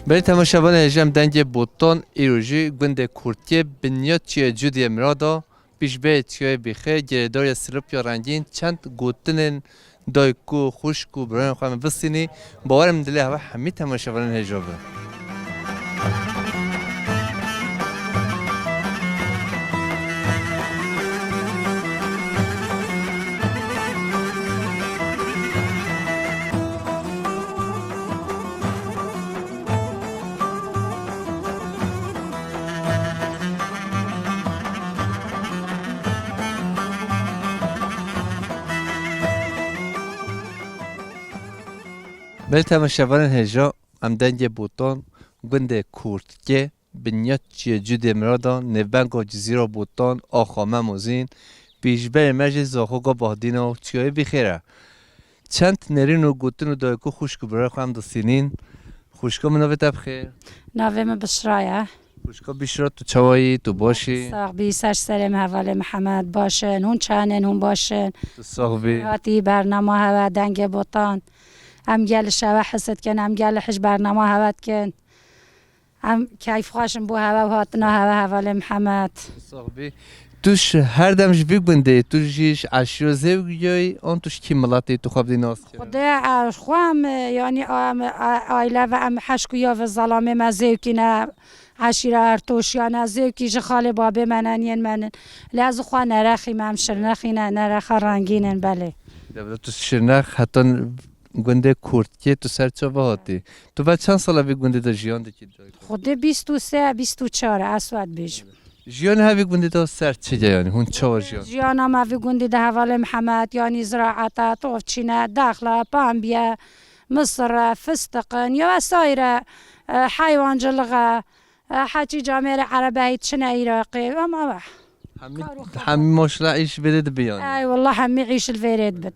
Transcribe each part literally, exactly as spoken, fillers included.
Belê temaşevanên hêja, em dengê Botan îro jî gundê Kurtkê, Binyat Çiyayê Cûdiyê Mirada, pêşberê Çiyayê Bîxê, girêdariya Silopya Rengîn, çend gotinên dayik û xwişk û birayên xwe em bistînî, bawer im dilê hewe hemî temaşevanên hêja be. Belê temaşevanên hêja, em dengê Botan, gundê Kurtkê, Binyat Çiyayê Cûdiyê Mirada, nêvbenga Cizîra Botan, axa me Mozîn, pêşberê me jî Zaxoka Bahdîna û Çiyayê Bîxê re. Çend nêrîn û gotin û dayik û xwişk û birayê xwe em distînîn. Xwişka min, navê te bi xêr? Navê min Bişra ye. Xwişka Bişra, tu çawa yî? Tu baş î? Sax bî, ser serê min, hevalê Mihemed, baş in. Hûn çawan in? Hûn baş in? Tu sax bî. Hatî bernama hewe, dengê Botan. Em gelî şewe hez dikin, em gelî hêj bernama hewe dikin. Em keyfxweş in bo hewe û hatina hewe, hevalê Mihemed. Sax bî. Tu ji her dem ji vî gundê, tu jî ji eşîra Zêwkî yî, an tu ji kî miletê, tu xwe bidî nas kirin? Xwedê, e, xwe em, e, yanî, em, e, aile ve em heşk û yavê zelamê me Zêwkî ne, eşîra Ertoşiya ne, Zêwkî ji xalê babê me ne, niyên me nin. Lê ez xwe Nerexî me, em Şirnexî ne, Nerexa Rengîn in, belê. Debra, tu Şirnex heta gundê Kurtkê, tu ser çava hatî? Tu ve çend sala vî gundê de jiyan dikî? Xwedê bîst û sê, bîst û çar e, ez we dibêjim. Jiyanê hevî gundî de ser çi ye, yanî hûn çawa jiyan? Jiyana me vî gundî de hevalê Mihemed, yanî ziraet e, tovçîn e, daxla, pambiye, misir e, fistiq in, ya vesaire, e, heywancılık e, e, heçî camêrê erebe heyî çine Iraqê, em ew e. Hemî, hemî maşallah îş vêrê dibi yanî. Ey wallah hemî îş li vêrê dibit.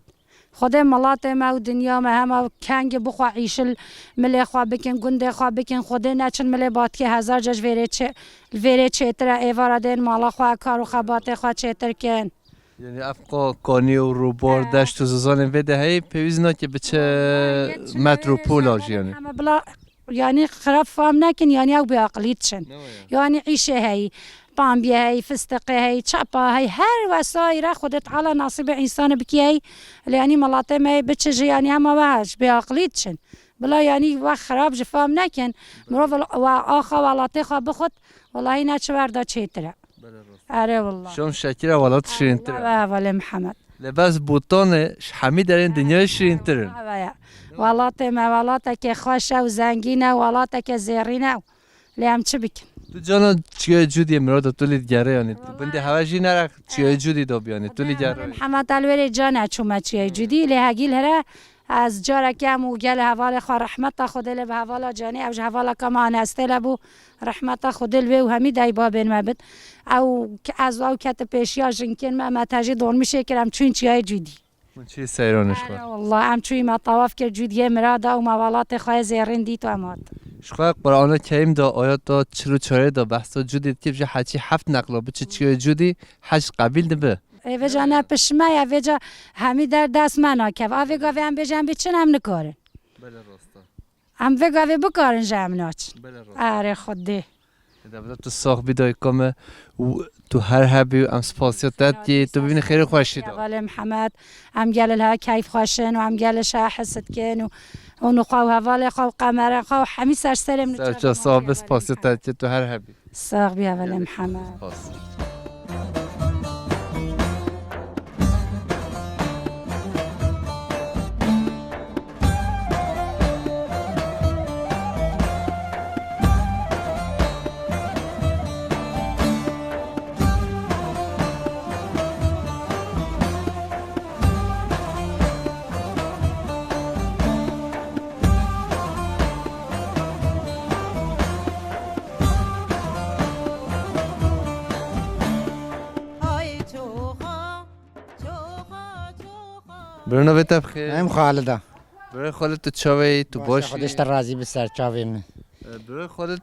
Xwedê miletê me û dinya me hema kengî bixwe îşil milê xwe bikin, gundê xwe bikin. Xwedê neçin milê batkê hezar ca ji vêrê çê-, li vêrê çêtir e, êvara dên mala xwe, kar û xebatê xwe çêtir kin. Yanî ev qa-, kanî û rûbar, He. deşt û zizanên vê de heyî, pêwîst nake biçe Yetişin metropola vêrê jî yanî. Hema bila Yanî xirab fam nekin, yanî ew bêaqilî diçin. Ne wa ya? Yanî îşê heyî, pambiyê heyî, fistiqê heyî, çapa heyî, her wesayî re Xwedê Teala nasîbê însanê bikî heyî. Lê yanî miletê me yê biçi jî yanî hema we ji bêaqilî diçin. Bila yanî we xirab ji fam nekin. Mirov we axa welatê xwe bixwit, welahî ne çi wer de çêtir e. Belê rast. Erê wallah. Şam şekir e, welat şirîntir e. Erê wallah, hevalê Mihemed. Lê bes Botanê ji hemî derên dinyayê şirîntir in. Ew e. Welatê me welateke xweş e û zengîn e, welateke zêrîn e. Lê em çi bikin? Tu cana Çiyayê Cûdiyê Mirada tu lê digerê yanî. Tu bindê hewe jî nere Çiyayê Cûdî de bî yanî. Tu lê digerê. Mihemed Elwêrê cane çûme Çiyayê Cûdî, lê hegîl here ez careke em û gelê hevalê xwe rehmeta Xwedê lê bi hevala canê, ew ji hevala ka me anestê le bû, rehmeta Xwedê li wê û hemî dayî babên me bit. Ew ke-, ez û ew kete pêşiya jinkên me, me tejî dolmişê kir, em çûyîn Çiyayê Cûdî. Hûn çi seyranê ji xwe? Ere wallah, em çûyî me tawaf kir Cûdiyê Mirada û me welatê xwe yê zêrîn dît û em hatin. Ji xwe Qur'ana Kerîm de ayeta çil û çarê de behsa Cûdî dikir, ji heçî heft neqla biçi Çiyayê Cûdî, hec qebîl dibe. Ê vêca ne pişme ye, vêca hemî der dest me nakev. A vê gavê em bêjin em biçin, em nikarin. Belê rast e. Em vê gavê bikarin ji em naçin. Belê rast. Erê Xwedê. Debra tu sax bî dayika me û tu her hebî û em spasiya te dikî, tu bibînî xêrê xweşî de. Hevalê Mihemed, em gelê li hev keyf xweş in û em gelê şa hez dikin û, û nixwe û hevalê xwe û qemerê xwe û hemî ser serê min. Serça sax be, spasiya te dikî, tu her hebî. Sax bî hevalê Mihemed. Spas. Birêna vê te bi xêr. Em Xalid e. Birê Xalid, tu çawa yî, tu baş î? Xwedê ji te razî bi, ser çavê min. E, birê Xalid,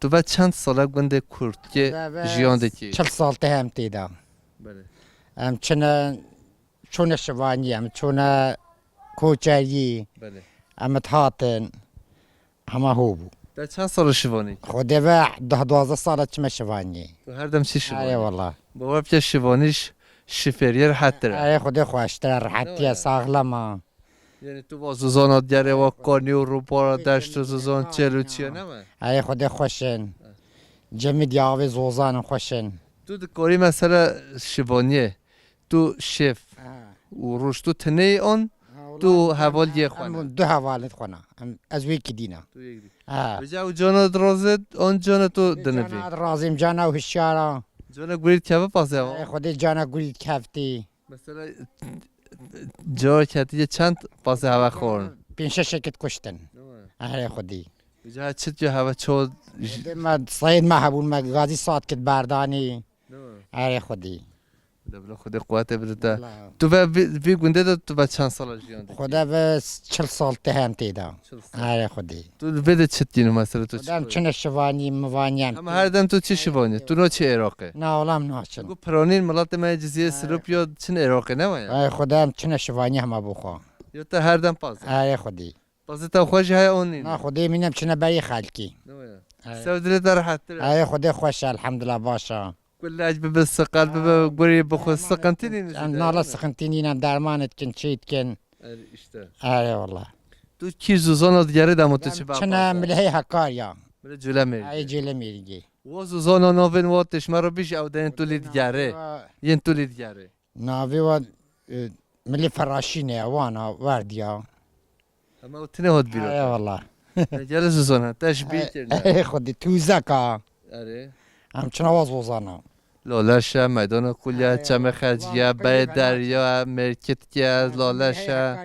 tu ve çend sal e gundê Kurtkê jiyan dikî? Çil sal tê em tê de. Belê. Em çine, çûne şivanî, em çûne koçerî. Belê. Em dihatin. Hema ho bû. Te çend sal e şivanî? Xwedê ve deh duwazdeh sal e çime şivanî. Tu her dem çi şivanî? Erê wala. Bawer bike şivanî ş-, şifêriyê rehettir e. Erê Xwedê xweştir e, rehetiye, saxlem e. Yani tu va zozana diyarê wa kanî û rûpara deşt û zozan çêl û çiye ne mi? Erê Xwedê xweş in. Cemî diya avê zozan in xweş in. Tu dikarî mesela şivaniyê. Tu şêf û roj tu tinê an, tu heval yê xwe ne? Em du hevalên xwe ne. Em, ez wê kidî ne. Tu yek dî. Ha. Vêca ew cana dirazê, an cana tu dinivî? Cana dirazîm, cana hişyar a. Cana gurî dikeve pazê wa? Ê, Xwedê cana gurî dikeftî. Mesela, cara ketiye çend pazê heve xwarin? Pênc şeş şekit kuştin. Erê Xwedî. Vêca çit ya heve ço j- Xwedê me, seyid me hebûn, me gazî sat kit berdanî. Erê Xwedî. De bila Xwedê quwetê bide te. Bila. Tu ve vî, vî gundê de tu ve çend sala jiyan dikî? Xwedê ve çil sal te hem tê de. Çil sal. Erê Xwedî. Tu li vê de çi dînî mesela tu çi Xwedê em koyî? Çine şivanî, mivanî em Ama tê. Her dem tu çi şivanî? Tu no çi Iraqê? Na olam naçin. Ku piranîn milatê me Cizîrê Erê. Sirop ya çin Iraqê ne waya? Ay Xwedê em çine şivanî hema bo xwe. Ya te her dem paz. Erê Xwedî. Pazê te xwe jî heye an nîne? Na Xwedê mînem çine berî xelkî. Ne waya? Erê. Sew dilê te rehettir e. Erê Xwedê xweş e, elhamdulillah baş e. Kulec bibe, siqel bibe, gurî bixwe, siqintî nîne jî de, Nala ne? Siqintî nîne, derman dikin, çi dikin. Er, işte. Erê wala. Tu kî zozana digerê dema tu çi Çine milehê Hekar ya. Milê Cûlemêrgê. Ay Cûlemêrgê. Wa zozana navên wa têşme re bîj ew deyên tu lê digerê. Navê wa Yên tu lê digerê. Navê wa, e, milê Feraşînê, wana, Werdiya. Hema ew tine hat bîra. Erê wala. Gele zozana, te ji bîr kirine. Erê Xwedî, tûzeka. Erê. Em çina wa zozana. Laleşe, Meydana Kulya, Erê, Çemê Xeciye, Bey Derya, Mêrkitke, Laleşe.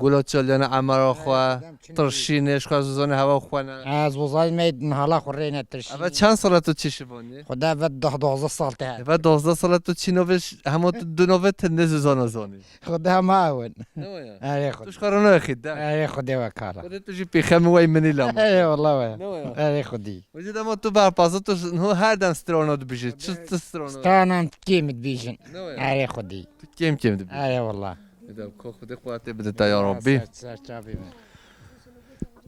Gula Çalyanê Emera xwe, Tirşînê, ji xwe zozanê hewa xwe ne. Ez zozanê me nihala xwe rêne Tirşînê. Eve çend sala tu çi şivanî? Xwedê eve deh duwazdeh sal te. Eve duwazdeh sala tu çi navê ş-, hema tu du navê tinde zozana zanî. Xwedê hema ew in. Ne waya? Erê Xwedê. Tu ji xwe re nayê xî de. Erê Xwedê we kara. Xwedê tu jî pêxemî wey minî lama. Erê wala we. Ne waya? Erê Xwedî. Wecî dema tu berpaza tu s-, niho her dem strana dibijî. Çi tu strana? Stranan kêm dibijin. Ne waya? Erê Xwedî. Tu kêm kêm dibijî. Erê wala. Eda ko Xwedê quwetê bide te ya Rabbî. Ser, ser çavê me.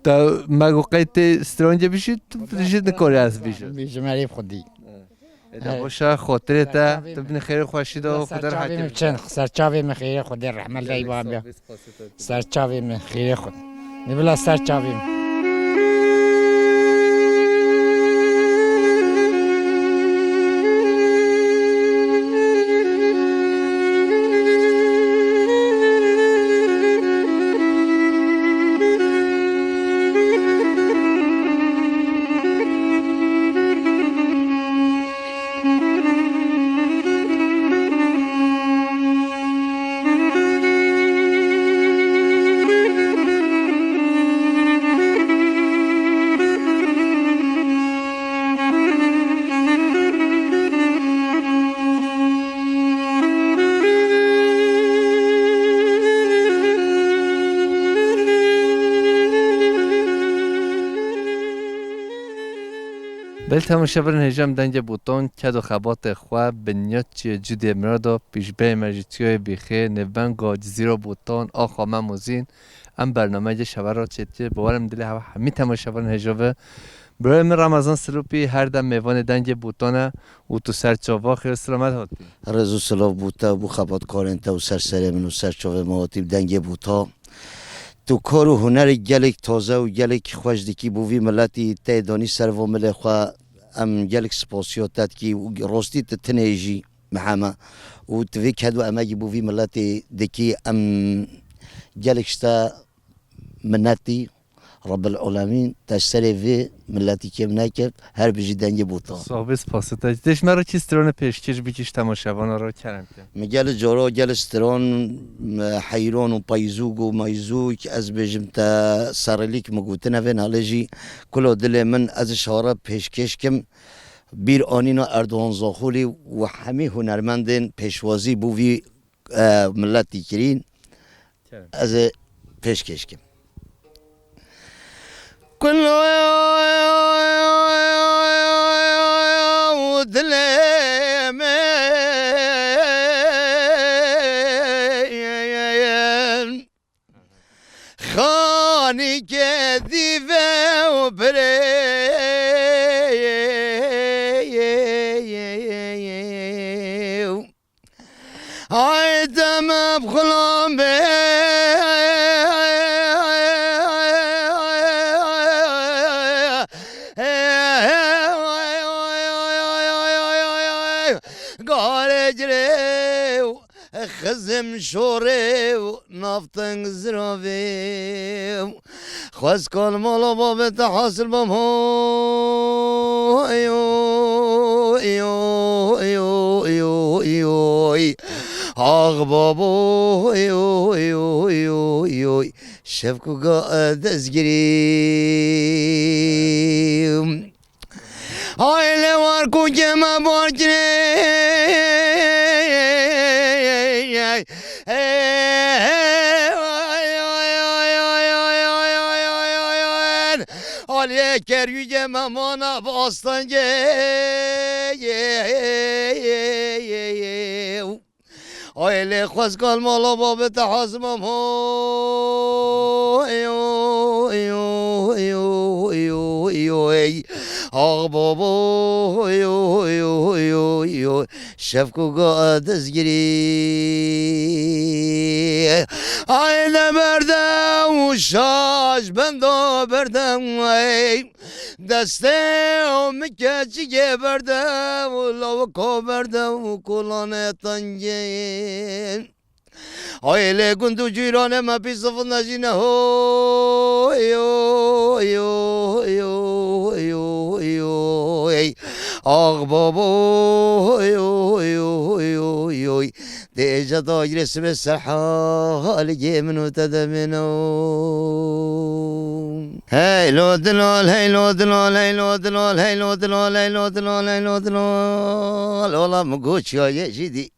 Te me go qey tê strancê bijî, tu jî nikarî ez bijî. Bijî merî Xwedî. Eda boşa xotirê te, tu binê xêrê xweşî de û Xwedê rehetî bide. Ser çavê me xêrê Xwedê rehmet ley babiya. Ser çavê me xêrê Xwedê. Ne bila ser çavê me. Belê temaşevanên hêja em dengê Botan, ked û xebatê xwe, binyatçiyê Cûdê Mirado, pîşbeyê me ji Çiyayê Bîxê, nêvbenga Cizîra Botan, axa me Mozîn, em bernameyê şeve re çêdikir. Bawer im dilê hev-, hemî temaşevanên hêja ve. Birayê min Remezan Silopî her dem mêvanê dengê Botan e û tu ser çava xêr û selamet hatî. Rêz û silav bo te û bo xebatkarên te û ser serê min û ser çavê me hatî bi dengê Botan. Tu kar û hunerê gelek taze û gelek xweş dikî bo vî miletî, tê danî ser va milê xwe, em gelek spasiya te dikî û rastî tu tinê jî miheme û tu vê ked û emegî bo vî miletê dikî, em gelek ji te minetî. Rebbil Alemîn te ji serê vê miletî kêm neke, her bijî dengê Botan. Sax bî, spasê te. Dê ji me re kî stranê pêşkêş bikî ji temaşevana re, kerem ke. Min gelê cara, gelê stran, me heyran û peyzûk û meyzûk, ez bêjim te serrîlîk min gotine vê nalê jî, kula dilê min ez ji hare pêşkêş kim, bîr anîna Erdogan Zaxolî û hemî hunermendên pêşwazî bo vî, e, miletî kirîn. Kerem. Ez ê pêşkêş kim. Kul dilê min xanîkê dîve Birê. Ay demê bi xulam bê. Garê girê û xizim şorê û navteng ziravê û xwez kal mala babê te hasil bam ho. Oy, oy, oy, oy, oy, oy. Ax babo, oy, oy, oy, oy, oy. Şevk û ga dezgirî. Ay lê war ku keme bar kirê. Aliyê kerwî keme mana bi astengê. Ay lê xwez kal mala babê te hazimam ho. Oy, oy, oy, oy, oy, oy. Ax babo, oy, oy, oy, oy, oy. Şevk û ga dezgirî. Ay ne berde û şaş benda berde ey. Destê û min keçikê berde û lawika berde û kolane tengê. Ay lê gund û cîranê me pî sifin de jî ne ho. Oy, oy, oy, oy, oy, oy. Ax babo, oy, oy, oy, oy, oy, oy. Dê êca dagirê sibê ser haligê min û te demêno. Hey lo dilol, hey lo dilol, hey lo dilol, hey lo dilol, hey lo dilol, hey lo dilol. Ola min got çiyayê jî dî.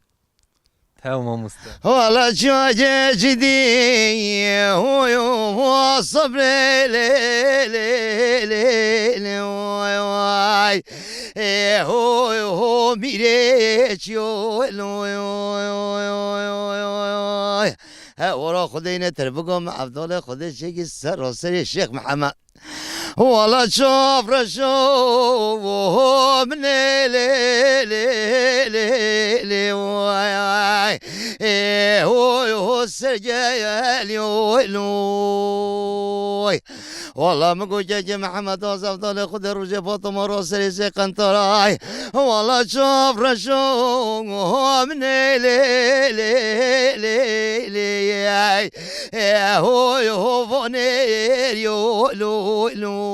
Tev mamoste. Wala çiyayê jî dî. Hoy ho sebrê lê lê lê lê. Oy oy. E, hoy, ho, mîrê çiyo, loy, oy, oy. He, ora Xwedê ne ter bigom, Evdalê Xwedê çêkî ser ra serê Şêx Mihemed. Wala çav reşo, ho, minê lê, lê, lê, lê, oy, oy. E, hoy, ho, sergê, loy, loy. Wala min got kekê Mihemed, az Evdalê Xwedê rojê Fatuma ra serê sê qentaray. Wala çav reşo, minê lê, lê, lê, lê, ey. E, hoy, ho, vanê, yo, loy, loy.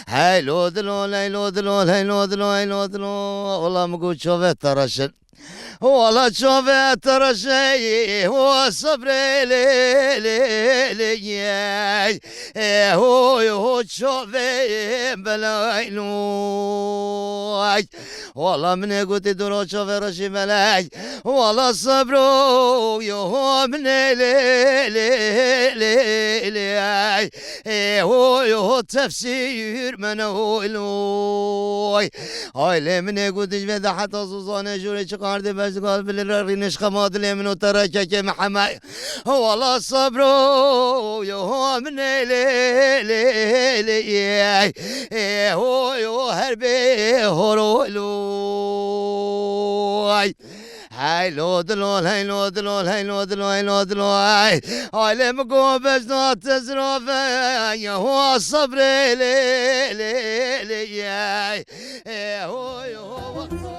Hey lo dilo, ley lo dilo, ley lo dilo, hey lo dilo. Wala min got çavê te reşin. Wala çavê te reşe, ho sebrê lê, lê, lê, yey. E, hoy, ho, çavê belay loy. Wala min ê gotê dora çavê reşê belay. Wala sebro, yo, ho, min ê lê, lê, lê, lê. E, hoy, ho, tefsîr mene, hoy, loy. Ay lê min ê got dijvê de heta zozanê jorê çi qardê bezdikal bilê re rîniş xema dilê min û te re kekê Mihemed. Wala sebro, yo, min ê lê, lê, lê, ey. E, hoy, ho, her bê horo, loy. Hey lo dilol, hey lo dilol, hey lo dilol, hey lo dilol, hey. Ailê min go bejna te zirave, ya ho sebrê lê, lê, lê, yey. E, ho, yo, ho, ho.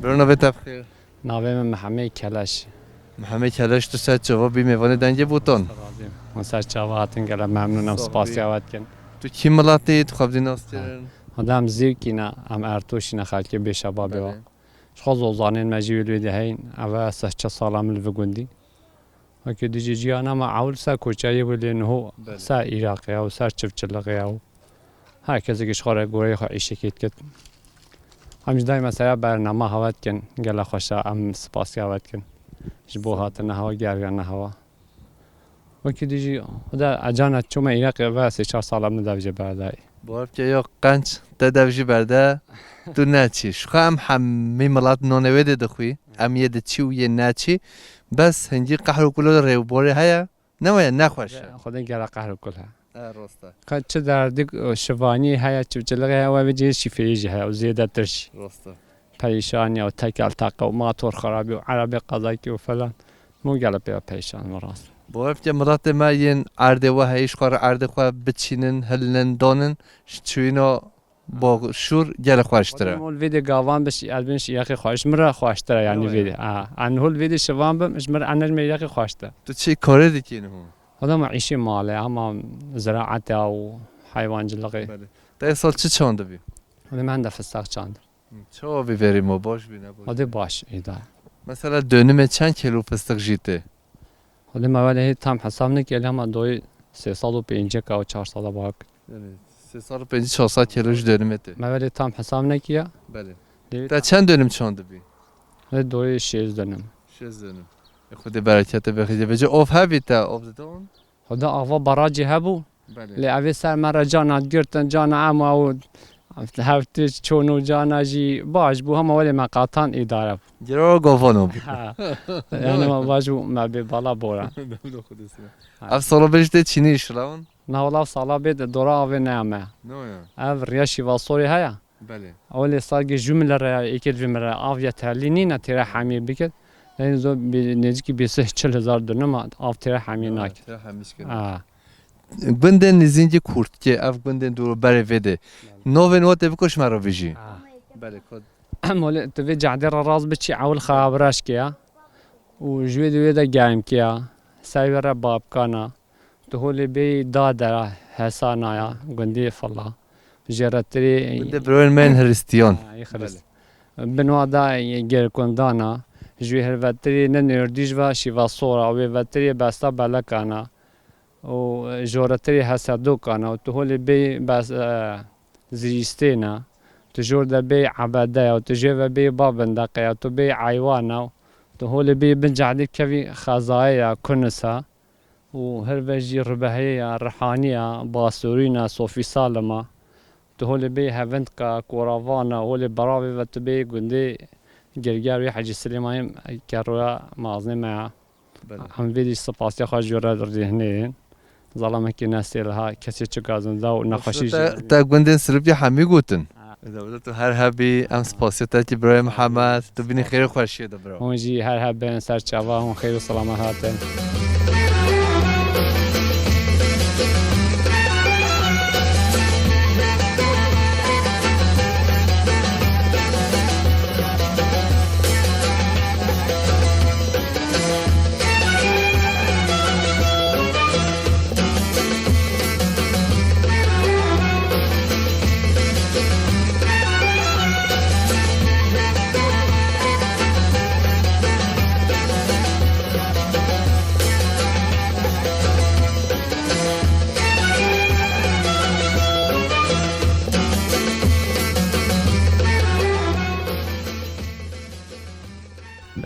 Bira navê te bi xêr? Navê min Mihemê Keleş. Mihemê Keleş, tu ser çava bî mêvanê Dengê Botan. Razî. Hûn ser çava hatin, gelek memnûn im, spasiya we dikin. Tu kî miletî, tu xwe bi dî nas kirin? Hûn em Zîrkî ne, em Ertoşî ne, xelkê bê şebabê wa. Belê. Ji xwe zozanên me jî wê lê de heyn, ev e seh çar sala min li vî gundî. Wekî dijî ciyana me ewil ser koçeriyê bû, lê niho ser Iraqê ew, ser çiftçilikê ew. Her kesekî ji xwe re goreyê xwe îşekê dikit. Em jî daîma ser bernama hewe dikin, gelek xweş e, em spasiya we dikin. Ji bo hatina hewa, geriyana hewa. Wekî dî jî, o da ecana çûme Iraqê ve sê çar sala min dev jê berdayî. Bawer bike yo qenc te dev jî berde, tu neçî. Ji xwe em hemî milat nonê wê dê dixwî. Em yê diçî û yê neçî. Bes hingî qehr û kulo rêwborê heye. Ne weye, nexweş e. Xwedê gera qehr û kul he. E, rast e. Ka çi derdik, o şivanî heye, çi çilixê heye, we vê cihê şîfeyê jî heye û zêdetir jî. Rast e. Perîşanî û tekel teqe û mator xerabî û erebê qezakî û falan. Min gele pê perîşan me rast. Bo ev ke miletê me yên erdê we heyî ji xwe re erdê xwe biçînin, hilinin, donin, ji çûyîna bo şûr gelek xweştir e. Xwedê mol vê dê gavan bi şi-, ez bin şi-, yexê xwe, ji min re xweştir e, yanî vê dê. Ha, en hol vê dê şivan bim, ji min re, en ji me yexê xweştir e. Tu çi karê dikî niho? Xwedê me îşê malê, hema ziraet ya û heywancilixê. Belê. Te sal çi çandibî? Xwedê me hende fistaq çand. Çawa bî verî ma, baş bî, ne baş? Xwedê baş, îda. Mesela dönüme çend kilo fıstık jî tê? Xwedê me welê hê tam hesab nekî, elê hema doyê sê sed û pêncî ka û çar sed bak. Yani sê sed û pêncî çar sed kilo ji dönüme tê. Me welê tam hesab nekî ya. Belê. Te çend dönüm çandibî? Xwedê doyê şêst dönüm. Şêst dönüm. E, Xwedê berekete bixîje. Vêce ov hebî te, ov didon? Xwedê ava barajê hebû. Belê. Lê evê ser me re cana girtin, cana ema û hevtî çon û cana jî baş bû, hema welê me qatan îdare bû. Giro govano bû. Ha. Yani me baş bû, me bê bala bora. Demlo Xwedê sine. Ha. Ev sala bêj tê çînî işlawin? Na wala sala bê de dora avê neyame. No ya. Ev riya şîva sorê heye. Belê. Ew lê salgê jûmile re ya, êkê jûmile re av yeterlî nîne têra hemiyê bikir. Yanî zor bi, nêzîkî bîst çil hezar dönüm av têra hemiyê nakir. Têra hemiyê kir. Ha. Gundên nêzîngî Kurtkê, ev gundên dûr û berê vê de. Belê. Novên we tê biko ji me re bijî. Ha. Belê, kod. Em wele tu vê cahdê re rast biçî, ewil xerabiraşkê ya. Û ji wê de wê de germkê ya. Ser wê re babkana. Tu holê bêyî dadera hesana ya, gundê fila. Jêretirê. Gundê birayên me yên Hiristiyan. Ha, ê Xirist. Belê. Bin wa da gerkundana, ji wê hir vetirê ne nêrdîj va şîva sora, wê vetirê besta belekana. Û joretirê hesedokana. Û tu holê bêyî bes, e, zirîstêna. Tu jor de bêyî ebedeya. Û tu jê ve bêyî babindeqeya. Tu bêyî eywana. Tu holê bêyî bin cahdê kevî xezayê ya, kunisa. û her ve jî ribehê ya, rihanî ya, basorîna, sofî salima, tu holê bê hevindka, koravana, holê beravê ve tu bê gundê Girger wê Hecî Silêmanê kerroya mazinê me ya. Belê. Em vê dî spasiya xwe ji we re rêhinê. Zalamekî nesê liha kesê çi gazinda û nexweşî jî. Te, te gundên Silibkê hemî gotin. Dewlet û her hebî, em spasiya te dikî birayê Mihemed, tu bînî xêr û xweşiyê de bira. Hûn jî her hebin, ser çava, hûn xêr û selamet hatin.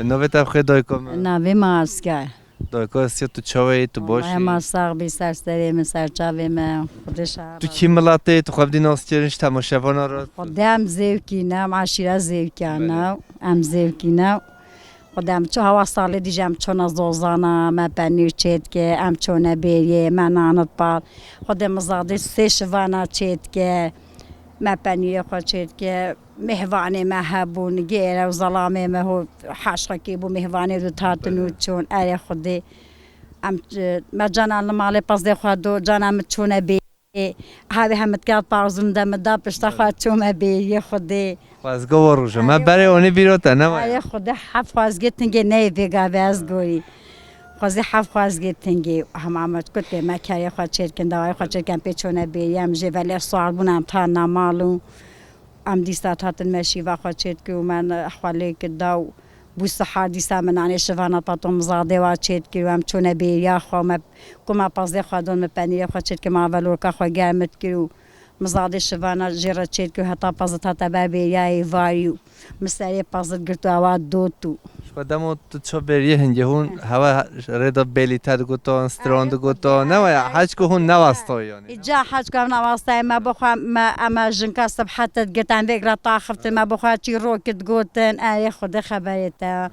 Navê te bi xêr dayika min? Navê me Aske. Dayika Aske, tu çawa yî, tu baş yî? Allahê me sax bî, ser serê min, ser çavê me. Xwedê şer. Tu kî miletê, tu xwe bidî nas kirin ji temaşevana re? Xwedê em Zêwkî ne, em eşîra Zêwkiyan ne, em Zêwkî ne. Xwedê em çi hewa salê dî jî em çona zozana, me penîr çêdike, em çone bêriyê, me nanit par. Xwedê mizadê sê şivana çêdike, me penîrê xwe çêdike. Mêhvanê me hebûn, gêre û zelamê me ho heşxekî bû, mêhvanê du tatin û çûn, erê Xwedê. Em, e, me cana li malê pezê xwe do, cana min çûne bê. Havê hemit ket parzûn de min da pişta xwe çûme bêriyê Xwedê. Xwezge wa roja. Me berê onê bîro te, ne waya? Erê Xwedê heft xwezgê tingê neyê vêga ve ez gorî. Xwezê heft xwezgê tingê. Hema me kutê me kerê xwe çêrkin, dawayê xwe çêrkin pê çûne bêriyê. Em jê velê sual bûn, em ta nemal û Em dîsa hatin me şîva xwe çêdikir û me xwe lê kir da û bû sihar dîsa min nanê şivana tato mizadê wa çêdikir û em çûne bêriya xwe me ku me pazê xwe don me penîrê xwe çêdikir me avelorka xwe germ dikir û Min zadê şivana jê re çêdikir heta pezit hate ber bêriyayê varî û min serê pezit girt û ewa dot û. Ji xwe demo tu ço bêriyê hingê hûn hewa rê de bêlî te digoton, stron digoton, ne waya, heçku hûn newastoy yani. Îca heçku ev newastayê me bixwe, me, ema jinka sibhete digirt, em vêk re taxiftin, me bixwe çîrokî digotin, erê Xwedê xeberê te.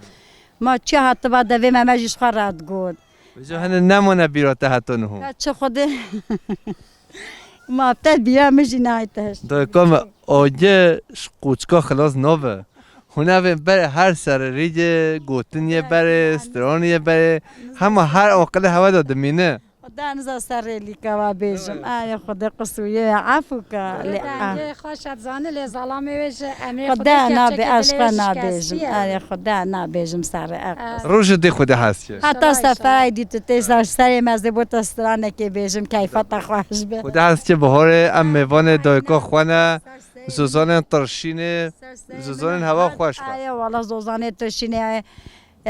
Ma çi hatiba devê me, me jî ji xwe re digot. Vêca hene nemane bîra te heta niho. Te çi Xwedê. Ma te bîra min jî nayê te hişt. Dayika me, oge ji qûçka xilas nabe. Hûn evên berê her serê rîgê, gotin yê berê, stron yê berê. Hema her aqilê hewe de dimîne. Xweda niza ser rêlîka wa bêjim. Erê Xwedê qisûyê efû ka. Lê Dengê xweş e, dizanî lê zelamê wê ji emrê Xwedê Xwedê kevçekê dilê wê şikestî ye. Xweda nabê, ez xwe nabêjim. Erê Xweda nabêjim serê ev. Rojê dê Xwedê hez ke. Heta seferê dî tu tê ser serê me zê bo te stranekê bêjim, keyfa te xweş be. Xwedê hez ke, biharê em mêvanê dayika xwe ne, zozanên tirşînê, zozanên hewa xweş be. Erê wala zozanê tirşînê.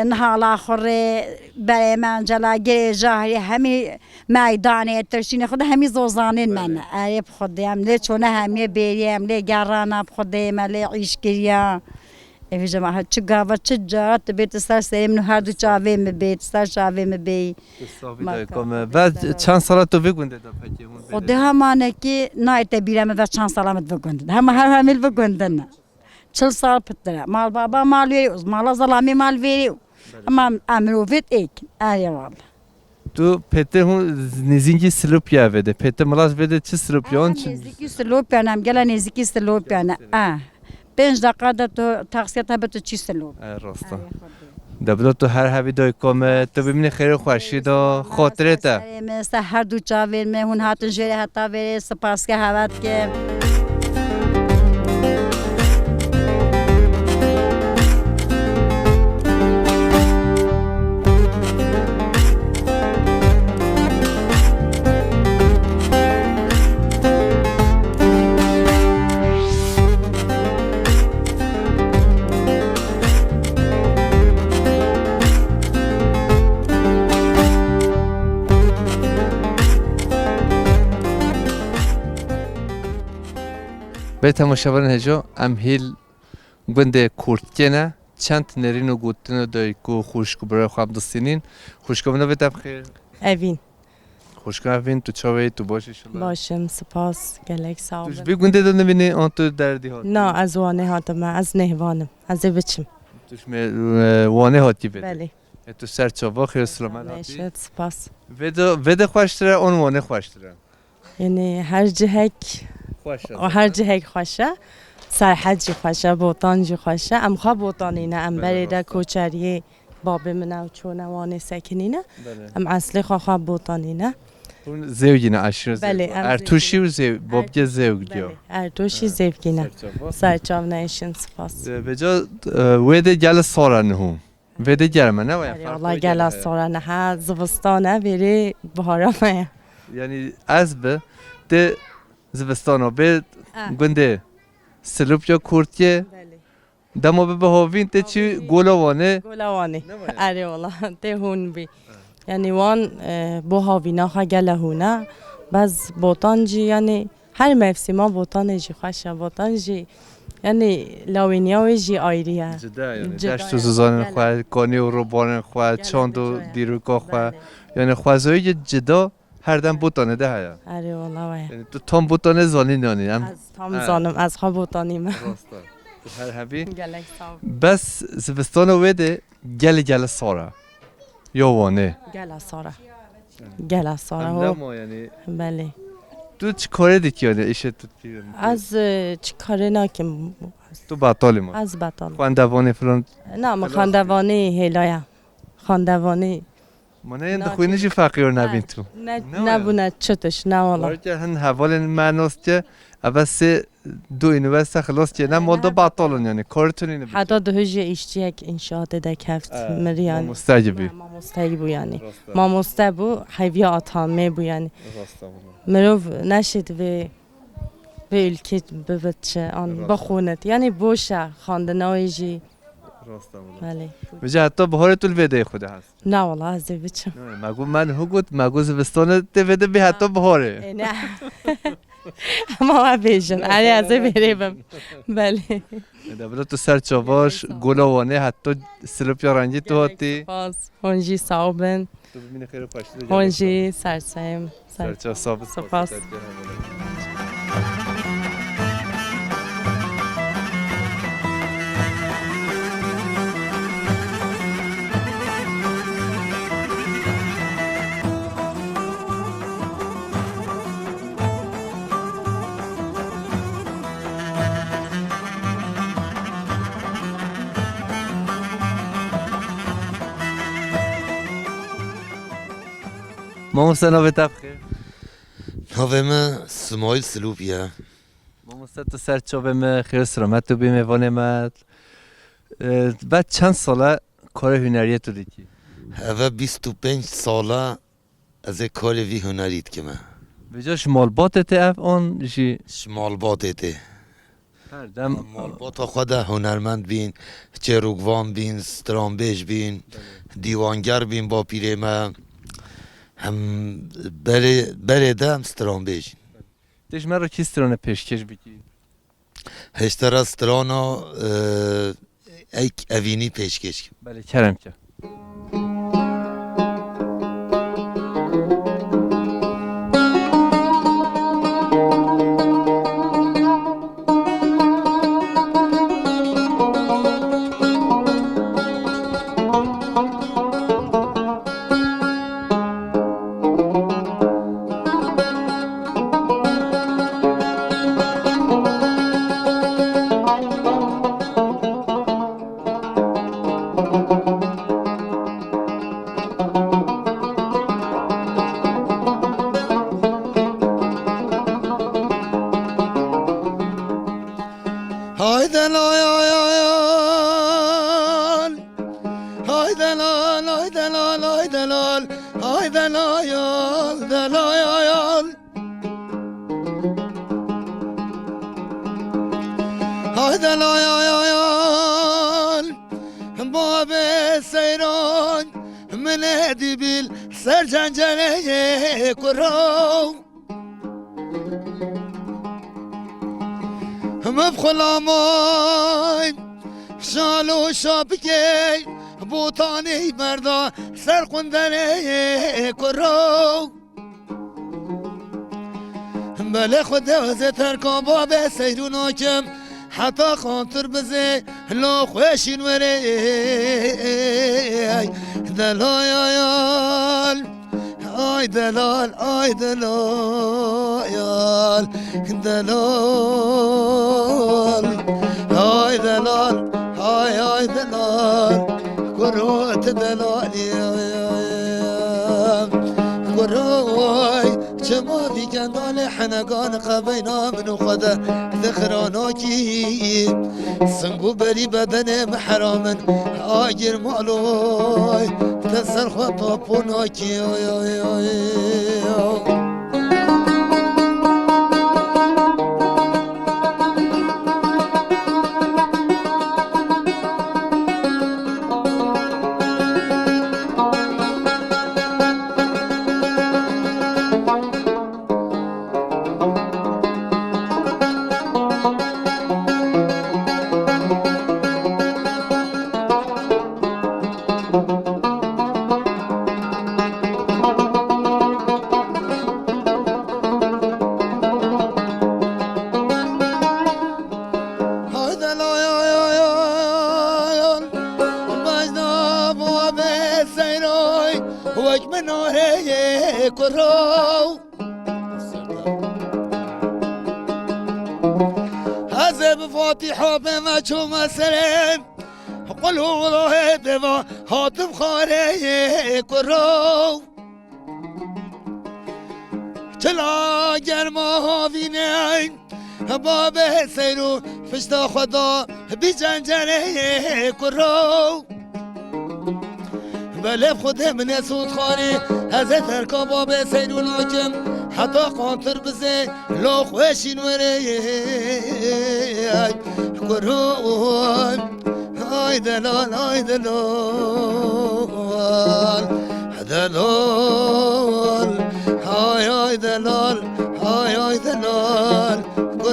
Niha la xurê berê me Encela girê jahirê hemî meydanê tirşînê xwe de hemî zozanên me ne. Erê bi Xwedê em lê çone hemiyê bêriyê em lê gerana bi Xwedê me lê îş kiriya. Evî jema çi gava çi cara tu bê tu ser serê min û her du çavê min bê, tu ser çavê min bê. Tu sabî dayika me. Ve çend sala tu vê gundê de pekî hûn bê? Xwedê hemanekî nayê te bîra min ve çend sala min di vê gundê de. Hema her hemî li vê gundê ne. Çil sal pitir e. Mal baba mal vêrî, mala zelamê mal vêrî. Ama em mirovêt êk. Erê wala. Tu pêtir hûn nêzîkî Silopya vê de. Pêtir milas vê de çi Silopya on çi? Nêzîkî Silopya ne, em gela nêzîkî Silopya ne. Ah. Pênc deqa de tu taksiyeta bi tu çî Silop. E, rast e. Erê Xwedê. De bila tu her hevî dayika me, tu bimînî xêr û xweşî de, xotirê te. Serê me, ser her du çavên me, hûn hatin jêrê heta vêrê, spas ke hewe dikim. Bê temaşevanên hêja, em hîl gundê Kurtkê ne, çend nerîn û gotin û dayik û xwişk û birayê xwe em distînîn. Xwişka min, navê te bi xêr? Evîn. Xwişka Evîn, tu çawa yî, tu baş î inşallah? Baş im, spas, gelek sağ olun. Tu ji vî gundê de nimînî an tu derdî hatî? Na, ez Wanê hatime, ez nêhvan im, ez ê biçim. Tu ji me, e, Wanê hatî vê de? Belê. E, tu ser çava, xêr û silamet hatî? Neşet, spas. Vê de, vê de xweştir e, an Wanê xweştir e? Yanî her cihek, xweş e, her cihek xweş e. Serhed jî xweş e, Botan jî xweş e. Em xwe Botanî ne, em berê de koçeriyê babê min ew çûne Wanê sekinîne. Belê. Em eslê xwe xwe Botanî ne. Hûn zewgî ne, eşîr zewg. Belê, em Ertuşî û zewg, babkê zewg diyo. Belê, Ertuşî zewgî ne. Serçav. Serçav ne eşin spas. E, vêca, e, wê de gel sor e niho. Vê de germ e, ne waya? Erê, wala gela sor e, niha zivistan e, vêrê bihara me ye. Yanî ez bi, tê zivistana bê gundê Silopya Kurtkê. Belê. Dema bibe havîn tê çi Gola Wanê. Gola Wanê. Ne waya? Erê, wala tê hûn bî. Yanî wan, e, bo havîna xwe gele hûn e. Bes Botan jî, yanî her mevsîma Botanê jî xweş e. Botan jî, yanî lawêniya wê jî ayrî ye. Cida ye, yanî deşt û zizanên xwe, kanî û robanên xwe, çand û dîroka xwe. Yanî xwezayî cida her dem Botanê de heye. Erê, wala weye. Yanî tu tam Botanê zanîn yanî. Em Ez tam zanim, ez xwe Botanî me. Rast e. Tu her hebî. Gelek sağ ol. Bes zivistana wê de gelê gelê sar e. Ya Wanê. Gela sar e. Gela sar e, ho. Em nema yanî. Belê. Tu çi karê dikî yanî, îşê tu dikî? Ez, e, çi karê nakim. Tu betalî ma? Ez betal. Xwendevanê filan? Na, min xwendevanê hêlaya. Xwendevanê. Ma ne yên dixwînî jî feqîr nebîn tu? Ne, nebûne çi tişt, ne wala. Belkî hin hevalên me nastî, eve sê du unîversîte xilas kiriye, ne, mol de betal in yanî, karê tu nîne bikî. Heta duhujê îşçiyek înşaatê de keft, mir yanî. Mamoste bû. Mamoste bû yanî. Rast e. Mamoste bû, heyviya atanmê bû yanî. Rast e wala. Mirov neşêt vê, vê ülkê bibit çi, an bixwinit. Yanî boş e, xwendina wê jî. Rast e wala. Belê. Vêca heta biharê tu li vê deyê xwe de hest? Na wala, ez ê biçim. Ne, me got, me niho got, me got zivistanê tê vê de bê heta biharê. Ê, ne. Hema we bêjin. Erê, ez ê bêrê bim. Belê. Ede bila tu ser çav baş, gola Wanê heta silopya rengî tu hatî. Spas. Hûn jî sağ bin. Tu bimîne xêr û xweşî de. Hûn jî ser çav. Ser çav, sağ bin. Spas. Mamoste, navê te bi xêr? Navê min Simayîl Silûbî ye. Mamoste, tu ser çavê me, xêr û selamet tu bî mêvanê me. E, ve çend sal e karê huneriyê tu dikî? Eve bîst û pênc sal e ez ê karê vî hunerî dikime. Vêca ji malbatê tê ev an jî? Ji malbatê tê. Her dem. Malbata xwe de hunermend bîn, çêrokvan bîn, stranbêj bîn, dîwanger bîn bapîrê me. Em berê, berê de em stranbêj in. Tê ji me re kî strane pêşkêş bikî? Hêştera strana, e, Eyk Evînî pêşkêş kim. Belê, kerem ke. Hay delal, ay, ay, ay. Hay delal, ay delal, ay delal. Hay delal, ay delal, ay, ay. Hay delal, ay, ay, ay. Babê Seyran, min ê dî bîl ser cencereyê kuro. Min bi xulamay şal û şapikê botanê berda ser qunderê kuro. Belê Xwedê ez ê terka babê Seyrû nakim, heta qantir bizê lo xweşîn werê. Delal, ay, ay, ay. Ay delal, ay delal, delal. Ay delal, ay, ay delal. Kuro tu delalî, ay, ay, ay. Kuro ay, çima vî kendalê henegan qebeyna min û xwe de dixranakî. Sing û berî bedenê min heramin, agir maloy, te ser xwe tapo nakî, oy, oy, oy, oy. Hayde lay ay ay ay ay. Bejna bo be seyroy. Wek min oreye kuro. Ez ê bi Fatîha bême çûme serê. Qul û Allahê deva hatim xwareyê kuro. Çila germa havînê, babê seyr û pişta xwe da bî cencereyê kuro. Belê Xwedê min ê sûd xwarî, ez ê terka babê seyr û nakim, heta qantir bizê lo xweşîn werê. Kuro, ay delal, ay delal, delal, ay ay delal, ay ay delal.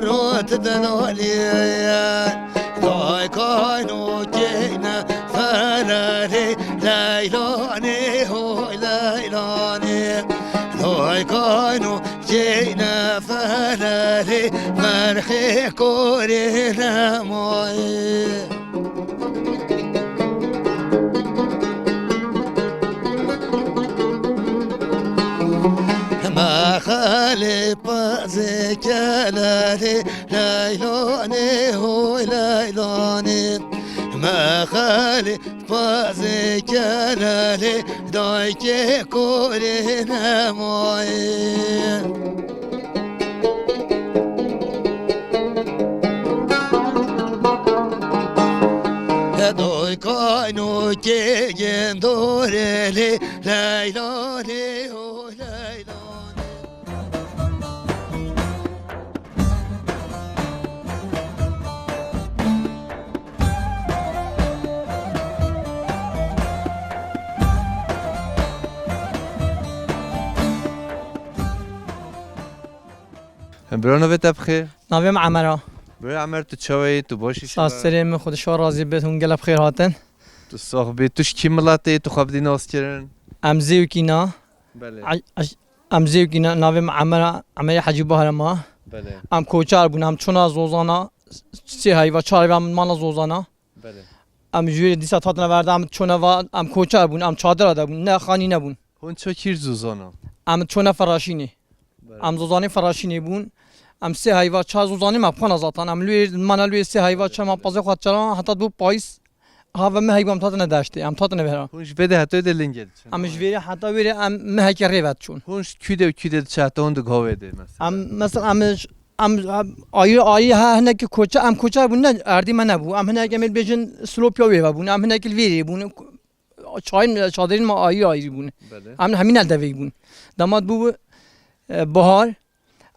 Rot delaliye, daykan û kêne felerê, leylanê hoy leylanê. Daykan û kêne felerê, merxê korê nemayê. Mexelê pezê kelelê, leylanê hoy leylanê. Mexelê pezê kelelê, daykê korê nemayê. Doy kaynokê gindorê lê, leyla lê ho leyla lê. Bira, navê te bi xêr? Navê min Emer a. Bira Emer, tu çawa yî? Tu baş î? Saz serê min, Xwedê şiwa razî bit, hûn gelek bi xêr hatin. Tu sax bî. Tu ji kî miletê yî? Tu xwe bidî nas kirin. Em Zêwkî na. Belê. Ay-, ay-, em Zêwkî na. Navê min Emer a, Emerê Hecî Bahar e ma. Belê. Em koçer bûn, em çûna Zozana, sê heyva, çar heyva em mana Zozana. Belê. Em ji wê dîsa hatine ver de, em çûne va, em koçer bûn, em çadira de bûn, ne xanî nebûn. Hûn çû kîr Zozana? Em çûne Feraşînê. Belê. Em Zozanê Feraşînê bûn. Em sê heyva, çar Zozanê me bi xwe ne zaten. Em li wê, mana li wê sê heyva, çar me pazê xwe çaran, heta dû payîz. Ha ve mehek em hatine deştê, em hatine vêra. Hûn ji vê de heta wê de lingê diçin? Em ji vêrê heta wêrê em mehekê rê ve diçûn. Hûn ji kû de û kû de diçe heta hûn di gavê de mesela? Em, mesela em ji, em, em ayî, ayî ha hinekî koçe, em koçe bûn ne, erdî me nebû. Em hinekî em ê bêjin Silopya wê ve bûn. Em hinekî li vêrê bûn. Çayên, çadirên me ayî ayî bûn. Belê. Em hemî ne devê bûn. Dema bû, e, bahar.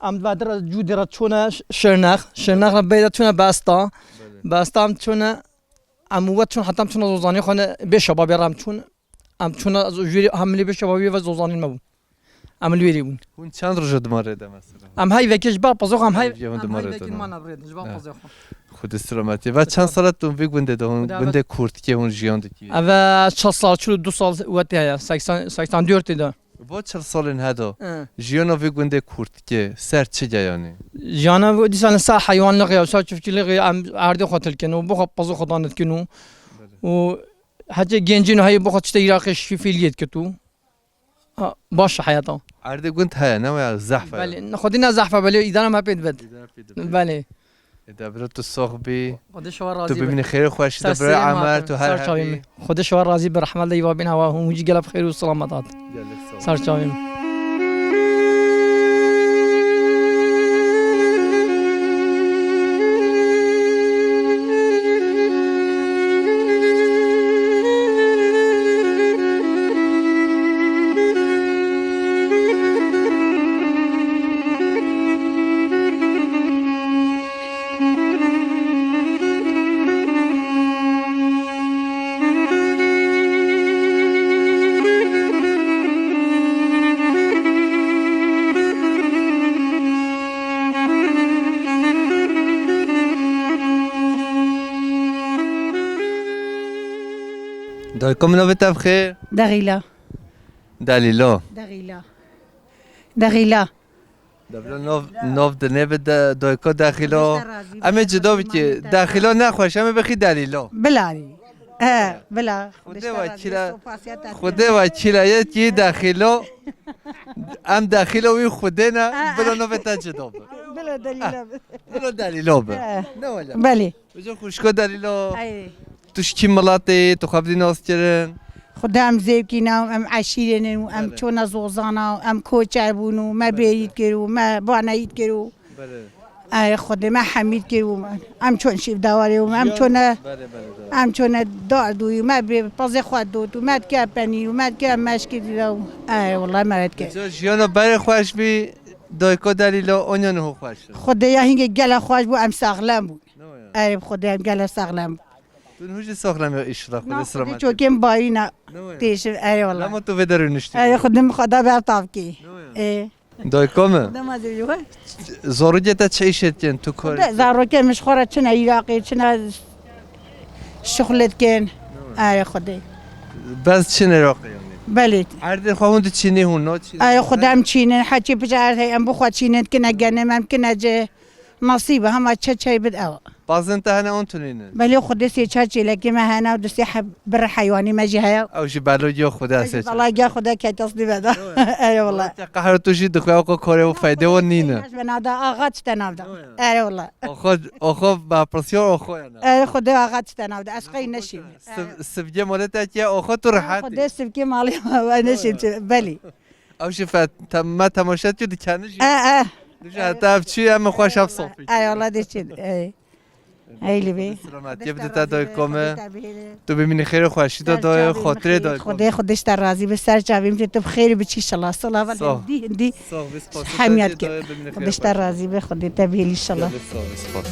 Em di ve de re, cû de re çûne Ş-, Şirnex. Şirnex re bê de çûne Besta. Belê. Besta em çûne, em wet çûn, heta em çûne Zozanê xwe ne, bê şebabê re em çûn. Em çûne z-, jûrê hem li bê şebabê ve Zozanên me bûn. Em li wêrê bûn. Hûn çend roj e dima rê de mesela? Em hey vekê ji ber pazê xwe em hey, Hevdiya hûn em dima hey rê vekê de. Mana rê de, ji ber Ha. pazê xwe. Xwedê selametê. Ve çend sala tu vê gundê de hûn, Xwedê gundê Kurtikê hûn jiyan dikî? Eve çar sal, çil û du sal wetê heye, seksen, seksen dört de. Bo çil salên heda, Hı. jiyana vê gundê Kurtikê ser çi geyanî? Jiyana vê dîsa li ser heywanlixê ya, ser çiftçîlixê em erdê xwe tilkin û bo xwe pazê xwe danê dikin û, û hecê gencên heyê bo xwe tiştê Iraqê şifîliyê dikit û, ha, baş e heyata. Erdê gund heye, ne waya zehf e? Belê, xwedî ne zehf e, belê îdara me pê dibet. Belê. Ê de bira tu sox bî. Xwedê şiwa razî be. Tu bimînî xêrê xweşî de bira Emer, tu her hebî. Xwedê şiwa razî be, rehmet lê îva bîn hewa hûn jî gelek xêr û selamet hat. Gelek sağ ol. Ser çavê min. Dayko min, navê te bi xêr? Dexîla. Delîlo. Dexîla. Dexîla. Debra nov, nov dinê bi de, doyko dexîlo. Em ê cida bikî. Dexîlo nexweş, em ê bixî delîlo. Bilarî. He, bila. Xwedê ve kîla, Xwedê ve kîla yê kî dexîlo. Em dexîlo wî Xwedê ne, bila novê te cida bi. Bila delîlo bi. Bila delîlo bi. He. Ne wele. Belê. Uca xwişko delîlo. Ay. Tu ji kî miletê yî? Tu xwe bidî nas kirin? Xwedê em zêwkî ne, em eşîrê ne û em Belê. çûne Zozana, em koçer bûn û me Belê. bêyî dikir û me baneyî dikir û Belê. Ay, Xwedê me hemî dikir û em çûn şîv dewarê û em Jiyan çûne, Belê, belê, belê. em çûne dardûyî û me bê pazê xwe dot û me dike penîr û me dike meşkî dide û ay, wellahî me dike. Ca jiyana berê xweş bî, dayko delîlo, onya niho xweş e. Xwedê ya hingê gele xweş bû, em saxlem bûn. Ne waya? Erê, bi Xwedê em gele saxlem bûn. Tu niho jî saxlem ya, îşillah, Xwedê Na, Xwedê selamet. çokên bayîna Ne waya? têşin, erê wala. Lema tu vê derê niştî. Erê, Xwedê min xwe da ber tavkê. Ne waya? Ê. Dayka min. Dema zêwî we. Zarokê te çi îşê dikin? Tu kar. De, zarokê min ji xwe re çine Iraqê, çine şixulê dikin. Erê Xwedê. Bes çin Iraqê yanî. Belê. Erdê xwe hûn diçînî hûn naçînî? Erê Xwedê em çînin, heçî piçe erd heye, em bi xwe çînin, dikine genim, em dikine ci. Nasîb e, hema çe çey bid ew. Pazin te hene on tunînin? Belê Xwedê sê çar çêlekê me hene û du sê heb-, bir heywanî me jî heye. Ew jî belo giya Xwedê sê çar. Bela giya Xwedê kete sibê de. Erê wala. Te qehra tu jî dixwe, oxo korê û feyde û nîne. Ez bena da axa çi te nav da. Erê wala. Oxo, oxo ba pirsiyar oxo yana. Erê Xwedê axa çi te nav da. Ez qey neşîm. Siv-, sivgê malê te kiye oxo tu rehet. Xwedê sivgê malê me neşîm. Belê. Ew jî fe-, te-, me temaşe dikiyo, dikeni jî. E, e. Dibêje heta ev çi, em ê xweş ev sofî. Ey, wala dê çi, ey. Ey, li bê. Selametiyê bide te dayê komê. Tu bimînî xêr û xweşî de dayê, xatirê dayê komê. Xwedê, Xwedê ji te razî be, ser çavîm jî tu bi xêr biçî inşallah. Sala vel hindî, hindî. Hemiyet kir. Xwedê ji te razî be, Xwedê te bihêlî inşallah. Sağ ol, spas.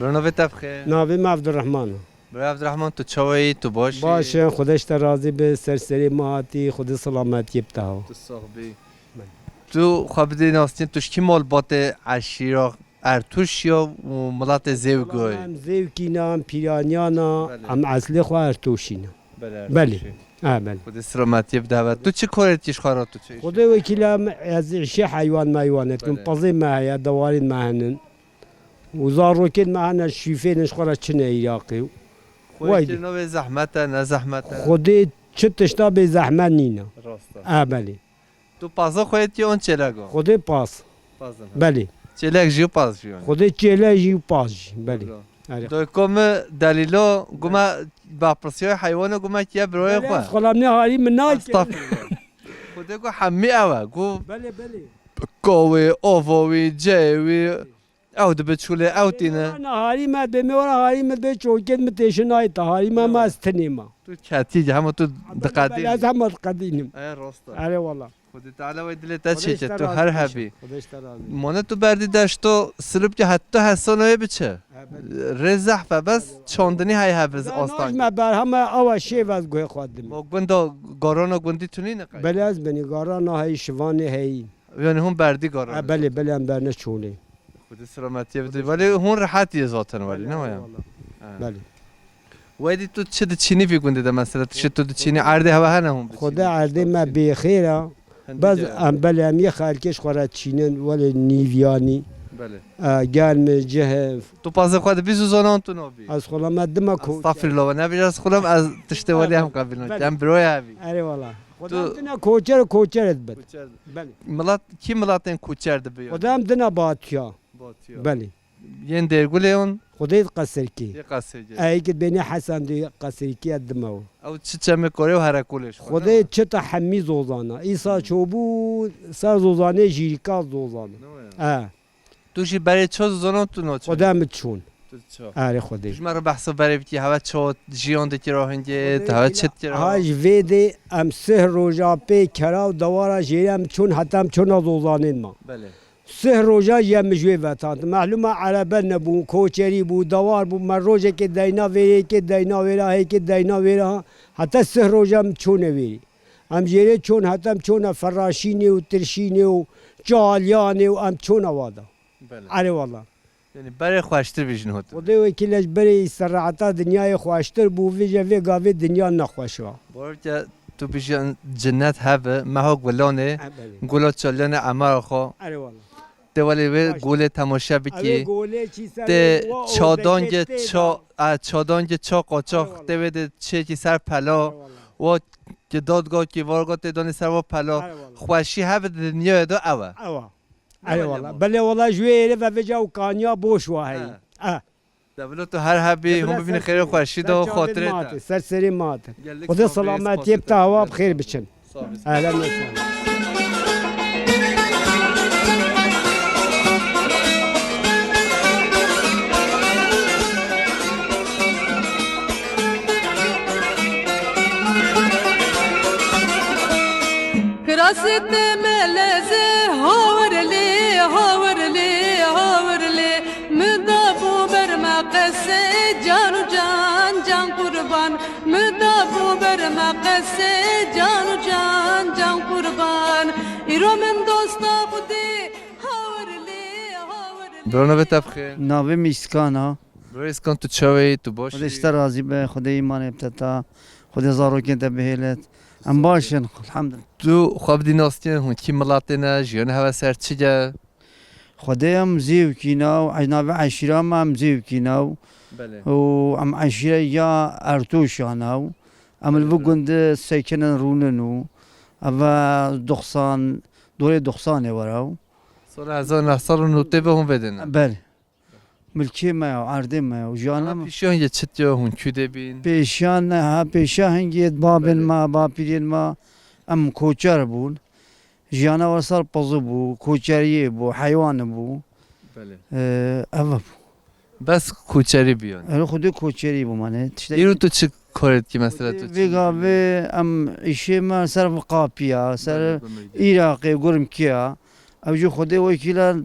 Bira, navê te bi xêr? Navê me Evdurrehman e. Bira Evdurrehman, tu çawa yî? Tu baş î? Baş e, Xwedê ji te razî be, ser serê me hatî, Xwedê selametiyê bi te ha. Tu sax bî. Belê. Tu xwe bidî nasîn, tu ji kî malbatê eşîra Ertûş ya û milatê Zêwgoyê? Em Zêwkî ne, em Pîraniya ne, belê, em eslê xwe Ertûşî ne. Belê, belê. Ertûşî. Ha, belê. Xwedê selametiyê bide we. Tu çi korê dikî ji xwe re, tu çi îşê? Xwedê wekîl e, em, ez îşê heywan meywan dikim. Belê. Pezê me heye, dewarên me henin. Û zarokên me hene şîfêrin ji xwe re çine Iraqê. Xwedê kir navê zehmet e, ne zehmet e? Xwedê çi tişta bê zehmet nîne. Rast e. E, belê. Tu paza xwe yê tiye on çêlek o? Xwedê paz. Paz in, ha. Belê. Çêlek jî û paz jî yani. Xwedê çêlek jî û paz jî, belê. Erê. Doyko mi delîlo, guma bapirsiyay heywanê guma kiye biroyê xwe. Belê, ez xwelam ne harî min nake. Estağfirullah. Xwedê ku hemî ew e, ku belê, belê, kawê, ova wî, ceyê wî, ew dibe çûlê, ew tîne. Bême were harî me, bême were harî me dê çokên mi têşin ayta, harî me ma ez tinê ma. Tu ketî, hema tu diqedînî. Ez hema diqedînim. E, rast e. Erê wala. Xwedê Teala wê dilê te çêke, tu her hebî. Xwedê ji te razî. Mane tu berdî deşto, silipke heta hesanoyê biçe. Rê zehf e, bes çandinî hey hev iz astan. Me berhama awa şêv ez guhê xwe dimî. Ma gunda garana gundî tunî ne qey? Belê ez benî garana hey, şivanê hey. Yani hûn berdî garana? Ha, belê, belê em berne çolê. Xwedê selametiyê bide. Welê hûn rehet yê zaten welê, ne waya? Belê. Wedî tu çi diçînî vî gundê de mesela? Tu çi tu diçînî, erdê hewa hene hûn biçînî? Xwedê erdê me bêxêr e. Bes em belê em yê xelkê ji xwe re çînin, welê nîviyanî. Belê. E, germ e, cih e. Tu pazê xwe dibî zûzanan tu nabî? Ez xwela me dima ko. Estağfirullah, we nebî ez xwela me ez tiştê welê hem qebîl nakim. Em biroya evî. Erê wala. Xwedê em dina koçer û koçer dibin. Belê. Milat, kî milatên koçer dibi? Xwedê em dina batiya. Batiya. Belê. Yên Dêrgulê on? Xwedê di Qesirkî. Yê Qesirkî. Ey ki bênê Hesen di Qesirkî ya dime o. Ew çi çemê korê û herekolê ji xwe. Xwedê çi te hemî zozana. Îsa çobû ser zozanê jîrika zozana. E. Tu jî berê ço zozana tu naço? Xwedê mi çûn. Tu ço? Erê Xwedê. Tu ji me re behsa berê bikî, heve ço jiyan dikî rohingê, heve çi dikî rohingê? Ha ji vê dê em sih roja pê kera û dewara jêrê em çûn heta em çûna zozanên ma. Belê. Sih roja jî em ji wê vetantin. Mehlûma erebe nebûn, koçerî bû, dewar bû, me rojekê deyna vêrê, yekê deyna vêra, hêkê deyna vêra, heta sih roja em çûne vêrê. Em jêrê çûn, heta em çûne Ferraşînê û Tirşînê û Çaliyanê û em çûne wada. Belê. Erê wala. Yani berê xweştir bijîn hot. Xwedê wekîl e ji berê îstiraheta dinyayê xweştir bû, vêje vê gavê dinya nexweş e. Borke tu bijîn cinnet hebe, meha gulanê, ha, belê, gula Çaliyanê emara xwe. Erê wala. Tê welê wê golê temaşe bikî. Tê çadangê ça, e, çadangê ça qaçax tê wê de çêkî ser pela. Wa ki dadga ki varga tê danî ser wa pela. Xweşî hebe di dinyayê de ew e. Ew e. Erê wala. Belê wala ji wê êrê ve vêca û kaniya boş wa heyî. E. Devlet tu her hebî, hûn bibînî xêrê xweşî de û xatirê te. Ser serê ma te. Xwedê selametiyê bi te hewa bi xêr biçin. Ehlen ve sehlen. Siteme leze hawerlê, hawerlê, hawerlê. Min da bû ber me qesê can û can, can qurban. Min da bû ber me qesê can û can, can qurban. Îro min dosta Xwedê hawerlê, hawerlê. Bro, navê te bi xêr? Navê min Îskan a. Bro Îskan, tu çawa yî? Tu baş Xwedê ji te razî be, Xwedê îmanê bi te ta, Xwedê zarokên te bihêlet. Em baş in, elhamdulillah. Tu xwe bidî nas kî ne, hûn kî miletê ne, jiyanê hev ser çi ye? Xwedê em Zêwkî ne û navê eşîra me em Zêwkî ne û Belê. û em eşîra ya Ertoşa ne û em li vî Belê. gundî sekinin rûnin û ev e doxsan, dorê doxsanê were û Sala hezar neh sed û notê ve hûn vê de ne? Belê. Milkê me ya, erdê me ya, jiyana me. Pêşiyan yê çi diya, hûn kû de bîn? Pêşiyan ne, ha, pêşiya hingê babên Belê. me, bapîrên me, em koçer bûn. Jiyana we ser pizî bû, koçeriyê bû, heywanê bû. Belê. Ee, ev bû. Bes koçerî bû yani? Erê, xwedê koçerî bû, mane. Tiştek Îro tu çi karê dikî mesela, tu Xwedê çi vê gavê em îşê me ser vî qapiya, ser Belê, belê. Îraqê, Gurmkiya. Ew jî Xwedê wekîla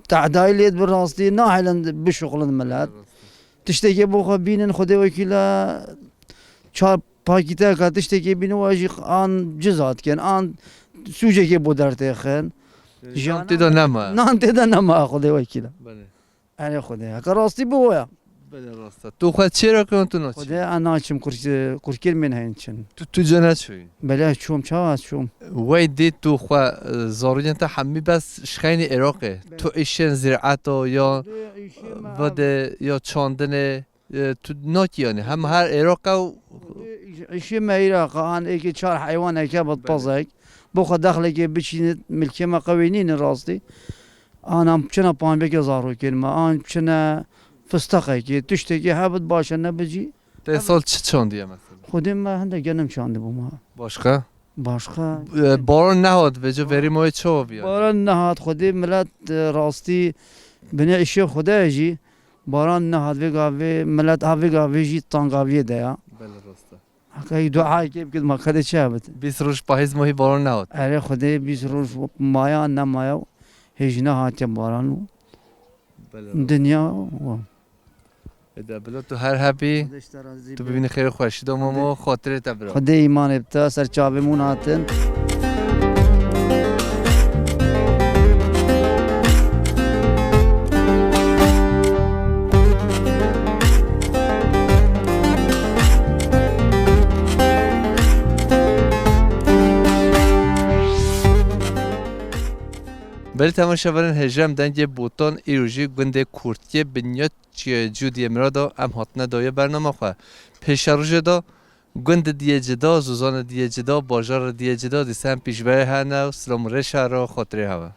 tehdayî lê bi rastî nahêlin bişuxulin milet. Belê, rast e. Tiştekê bo xwe bînin, Xwedê wekîla çar pakîteka tiştekê bînin, we jî an ciza dikin, an sûcekê bo dertêxin. Yanî Jiyan nan tê de nema. Nan tê de nema, Xwedê wekîla. Belê. Erê Xwedê, heke rastî bi we ya. Belê, rast e. Tu xwe çêra kirin, tu naçî? Xwedê, ez naçim, kurk-, kurkêr min heyîn çin. Tu, tu cene çûyî? Belê, ez çûm, çawa ez çûm? Wey dî tu xwe, e, zarokên te hemî bes şixeynî Iraqê. Belê. Tu îşên ziraeta ya, Xwedê, îşê me vede ya çandinê, e, tu nakî yani. Hem her Iraqê û Xwedê, îş-, îşê me Iraqê, an êkê çar heywaneke bit Belê. pezek. Bo xwe dexlekê biçînit, milkê me qewê nînin rastî. An em çine panbêke zarokên me, an çine fisteqekê, tiştekê hebit baş e, nebit jî. Tê sal çi çandiye mesela? Xwedê me hindek genim çandibû me. Başka? Başka? E, baran nehat, vêca verî mayê çawa bî yani? Baran nehat, Xwedê milet, e, rastî binê îşê Xwedê jî baran nehat, vê gavê milet ha vê gavê jî tangaviyê de ya. Belê, rast e. Hekî duayekê bikit, ma kedê çi hebit? Bîst roj pahîz mahî baran nehat. Erê Xwedê bîst roj maya nemaya û hêj nehatiye baran û Belê. dinya wa. Ede bila tu her hebî, Xwedê ji te razî tu be. bibînî xêr û xweşî de Mamo, Xwedê. xatirê te bira. Xwedê îmanê bi te, ser çavê min hatin. Belê temaşevanên hêja, em dengê Botan îro jî gundê Kurtkê Binyat Çiyayê Cûdiyê Mirada em hatine dawiya bernama xwe. Pêşerojê de gundê diyê cida, zozanê diyê cida, bajarê diyê cida, dîsa em pêşberê hene û silam û rêşa re xatirê hewe.